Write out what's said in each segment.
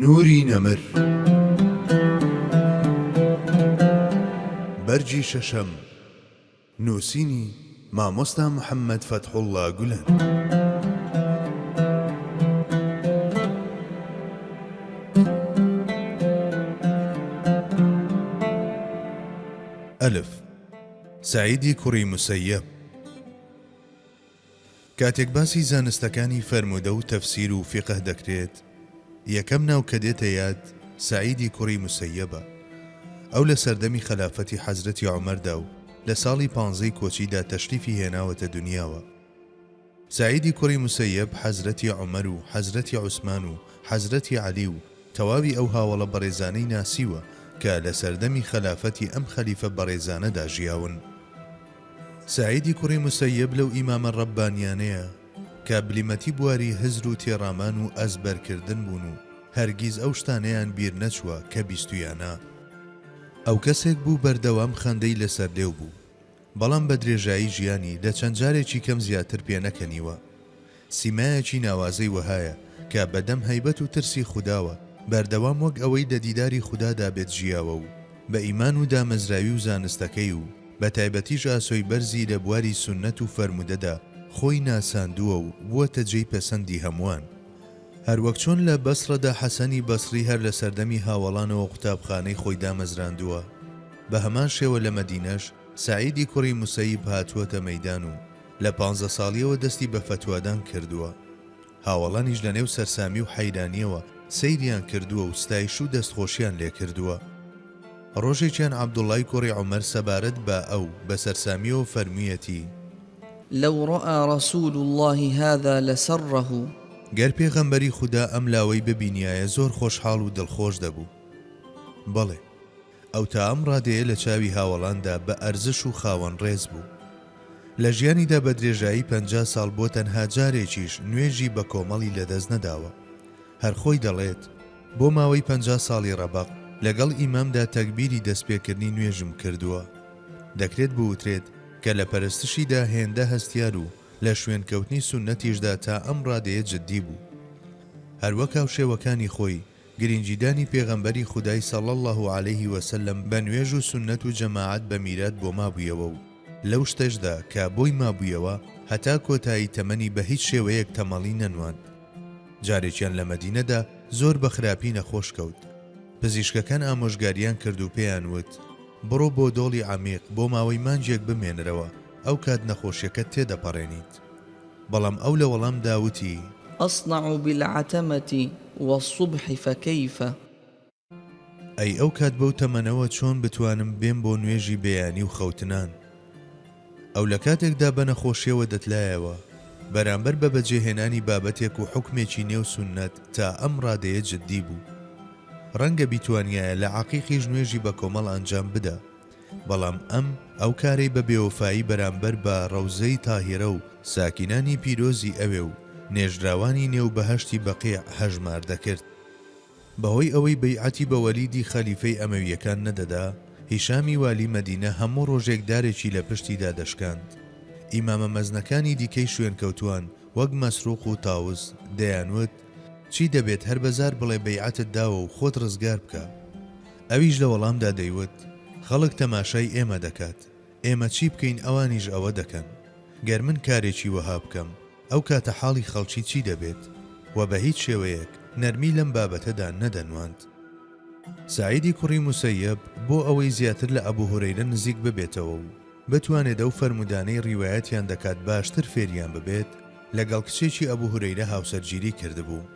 نوری نەمر. بەرگی شەشەم. نووسینی، مامۆستا محەممەد فەتحوڵڵا گولەن. ئەلف، سەعیدی کوڕی موسەیەب. کاتێک باسی زانستەکانی فەرموودە و تەفسیر و فیقه دەکرێت، یەکەم ناو کە دێتە یاد سەعیدی کوڕی موسەیەبە. ئەو لە سەردەمی خەلافەتی حەزرەتی عومەردا و لە ساڵی پانزەی کۆچیدا تەشریفی هێناوەتە دونیاوە. سەعیدی کوڕی موسەیەب حەزرەتی عومەر و حەزرەتی عوسمان و حەزرەتی عەلی و تەواوی ئەو هاوەڵە بەڕێزانەی ناسیوە کە لە سەردەمی خەلافەتی ئەم خەلیفە بەڕێزانەدا ژیاون. سەعیدی کوڕی موسەیەب لەو ئیمامە ڕەببانیانەیە کە بلیمەتی بواری هزر و تێڕامان و ئەزبەرکردن بوون و هەرگیز ئەو شتانەیان بیر نەچووە کە بیستوویانە. ئەو کەسێک بوو بەردەوام خەندەی لەسەر لێو بوو، بەڵام بە درێژایی ژیانی لە چەند جارێکی کەم زیاتر پێنەکەنیوە. سیمایەکی ناوازەی وەهایە کە بە دەم هەیبەت و ترسی خوداوە بەردەوام وەک ئەوەی لە دیداری خودادا بێت ژیاوە و بە ئیمان و دامەزراوی و زانستەکەی و بە تایبەتیش ئاسۆی بەرزی لە بواری سوننەت و فەرموودەدا خۆی ناساندووە و بووەتە جێی پەسەندی هەمووان. هەروەک چۆن لە بەسڕەدا حەسەنی بەسڕی هەر لە سەردەمی هاوەڵانەوە قوتابخانەی خۆی دامەزراندووە، بە هەمان شێوە لە مەدینەش سەعیدی کوڕی موسەیب هاتووەتە مەیدان و لە پانزە ساڵییەوە دەستی بە فەتوادان کردووە. هاوەڵانیش لە نێو سەرسامی و حەیرانییەوە سەیریان کردووە و ستایش و دەستخۆشیان لێ کردووە. ڕۆژێکیان عەبدوڵڵای کوڕی عومەر سەبارەت بە ئەو بە سەرسامییەوە فەرموویەتی. لو رای رسول اللە هذا لسره. گەر پێغەمبەری خودا ئەم لاوەی ببینیایە زۆر خۆشحاڵ و دڵخۆش دەبوو. بەڵێ. ئەو تا ئەم ڕادەیە لە چاوی هاوەڵاندا بە ئەرزش و خاوەن ڕێز بوو. لە ژیانیدا بە درێژایی 50 ساڵ بۆ تەنها جارێکیش نوێژی بە کۆمەڵی لەدەست نەداوە. هەر خۆی دەڵێت، بۆ ماوەی 50 ساڵی ڕەبەق لەگەڵ ئیمامدا تەکبیری دەستپێکردنی نوێژم کردووە. دەکرێت بوترێت کە لە پەرستشیدا هێندە هەستیار و لە شوێنکەوتنی سوننەتیشدا تا ئەم ڕادەیە جددی بوو. هەروەک هاوشێوەکانی خۆی گرینگیدانی پێغەمبەری خودای صلی اللە علیه وسلم بە نوێژ و سوننەت و جەماعەت بە میرات بۆ مابوویەوە و لەو شتەشدا کە بۆی مابوویەوە هەتا کۆتایی تەمەنی بە هیچ شێوەیەک تەمەڵی نەنواند. جارێکیان لە مەدینەدا زۆر بە خراپی نەخۆش کەوت. پزیشکەکان ئامۆژگاریان کرد و پێیان وت، بڕۆ بۆ دۆڵی عەمیق بۆ ماوەی مانگێک بمێنرەوە ئەو کات نەخۆشیەکەت تێدەپەڕێنیت. بەڵام ئەو لە وەڵامدا وتی. اصنع بالعتمە والصبح فکیف. ئەی ئەو کات بەو تەمەنەوە چۆن بتوانم بێم بۆ نوێژی بەیانی و خەوتنان؟ ئەو لە کاتێکدا بە نەخۆشیەوە دەتلایەوە، بەرامبەر بە بەجێهێنانی بابەتێک و حوکمێکی نێو سوننەت تا ئەم ڕادەیە جددی بوو. ڕەنگە بیتوانیایە لە عەقیقیش نوێژی بە کۆمەڵ ئەنجام بدا، بەڵام ئەم ئەو کارەی بە بێوەفایی بەرامبەر بە ڕەوزەی تاهیرە و ساکینانی پیرۆزی ئەوێ و نێژراوانی نێو بەهەشتی بەقیع هەژمار دەکرد. بەهۆی ئەوەی بەیعەتی بە وەلیدی خەلیفەی ئەمەوییەکان نەدەدا، هیشامی والی مەدینە هەموو ڕۆژێک دارێکی لە پشتیدا دەشکاند. ئیمامە مەزنەکانی دیکەی شوێنکەوتووان وەک مەسروق و تاوس دەیانوت، چی دەبێت هەر بە زار بڵێ بەیعەتت داوە و خۆت ڕزگار بکە. ئەویش لە وەڵامدا دەیوت، خەڵک تەماشای ئێمە دەکات، ئێمە چی بکەین ئەوانیش ئەوە دەکەن. گەر من کارێکی وەها بکەم، ئەو کاتە حاڵی خەڵکی چی دەبێت؟ وە بە هیچ شێوەیەک نەرمی لەم بابەتەدا نەدەنواند. سەعیدی کوڕی موسەیەب بۆ ئەوەی زیاتر لە ئەبو هورەیرە نزیک ببێتەوە و بتوانێت ئەو فەرموودانەی ڕیوایەتیان دەکات باشتر فێریان ببێت، لەگەڵ کچێکی ئەبو هورەیرە هاوسەرگیری کردبوو.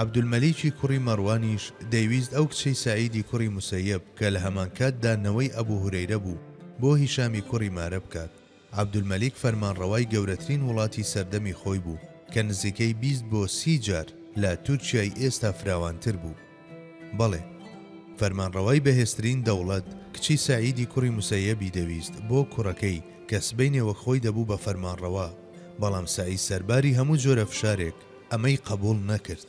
عەبدولمەلیکی کوڕی مەڕوانیش دەیویست ئەو کچەی سەعیدی کوڕی موسەیەب کە لە هەمانکاتدا نەوەی ئەبو هورەیرە بوو بۆ هیشامی کوڕی مارە بکات. عەبدولمەلیک فەرمانڕەوای گەورەترین وڵاتی سەردەمی خۆی بوو کە نزیکەی 20 بۆ 30 جار لە تورکیای ئێستا فراوانتر بوو. بەڵێ، فەرمانڕەوای بەهێزترین دەوڵەت کچی سەعیدی کوڕی موسەیەبی دەویست بۆ کوڕەکەی کە سبەینێ وەک خۆی دەبوو بە فەرمانڕەوا، بەڵام سەعید سەرباری هەموو جۆرە فشارێک ئەمەی قەبووڵ نەکرد.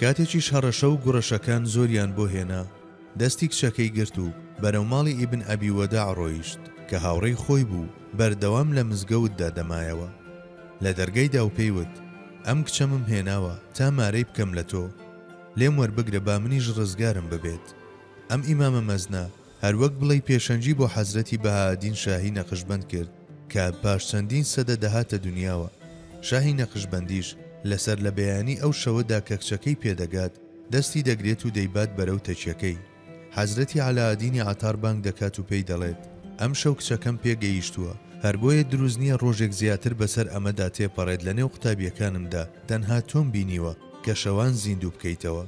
کاتێکیش هەڕەشە و گوڕەشەکان زۆریان بۆ هێنا، دەستی کچەکەی گرت و بەرەو ماڵی ئیبن ئەبی وەداع ڕۆیشت کە هاوڕێی خۆی بوو بەردەوام لە مزگەوتدا دەمایەوە. لە دەرگای دا و پێی وت، ئەم کچەمم هێناوە تا مارەی بکەم لە تۆ. لێم وەربگرە با منیش ڕزگارم ببێت. ئەم ئیمامە مەزنە هەر وەک بڵێی پێشەنگی بۆ حەزرەتی بەهائەدین شاهی نەقشبەند کرد کە پاش چەندین سەدە دەهاتە دونیاوە. شاهی نەقشبەندیش لە سەرلەبەیانی ئەو شەوەدا کە کچەکەی پێدەگات دەستی دەگرێت و دەیبات بەرەو تەکیەکەی. حەزرەتی عەلائەدینی عەتار بانگ دەکات و پێی دەڵێت، ئەمشەو کچەکەم پێ گەیشتووە، هەر بۆیە دروست نییە ڕۆژێک زیاتر بەسەر ئەمەدا تێپەڕێت لەنێو قوتابییەکانمدا تەنها تۆم بینیوە کە شەوان زیندوو بکەیتەوە.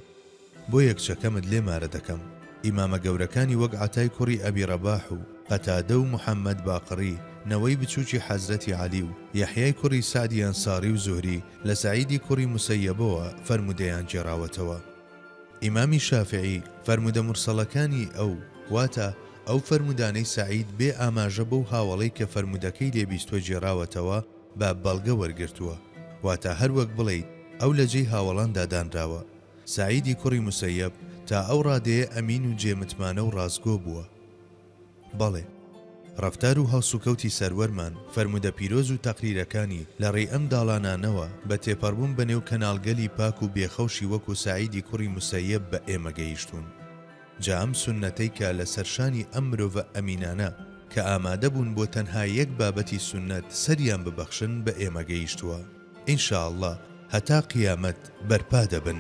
بۆیە کچەکەمت لێ مارە دەکەم. ئیمامە گەورەکانی وەک عەتای کوڕی ئەبی ڕەباح و قەتادە و محەممەد باقڕی نەوەی بچووکی حەزرەتی عەلی و یەحیای کوڕی سەعدی ئەنساڕی و زوهری لە سەعیدی کوڕی موسەیەبەوە فەرموودەیان گێڕاوەتەوە. ئیمامی شافعی، فەرموودە مورسەڵەکانی ئەو، واتە، ئەو فەرموودانەی سەعید بێ ئاماژە بەو هاوەڵەی کە فەرموودەکەی لێ بیستووە گێڕاوەتەوە، بە بەڵگە وەرگرتووە. واتە هەر وەک بڵێیت ئەو لە جێی هاوەڵاندا دانراوە. سەعیدی کوڕی موسەیەب تا ئەو ڕادەیە ئەمین و جێ متمانە و ڕاستگۆ بووە. بەڵێ. ڕەفتار و هەڵسوکەوتی سەروەرمان، فەرموودە پیرۆز و تەقریرەکانی، لە ڕێی ئەم داڵانانەوە، بە تێپەڕبوون بە نێو کەناڵگەلی پاک و بێ خەوشی وەکوو سەعیدی کوڕی موسەیەب بە ئێمە گەیشتوون. جا ئەم سوننەتەی کە لە سەر شانی ئەم مرۆڤە ئەمینانە کە ئامادە بوون بۆ تەنها یەک بابەتی سوننەت سەریان ببەخشن بە ئێمە گەیشتووە، ان شاء اللە هەتا قیامەت بەرپا دەبن.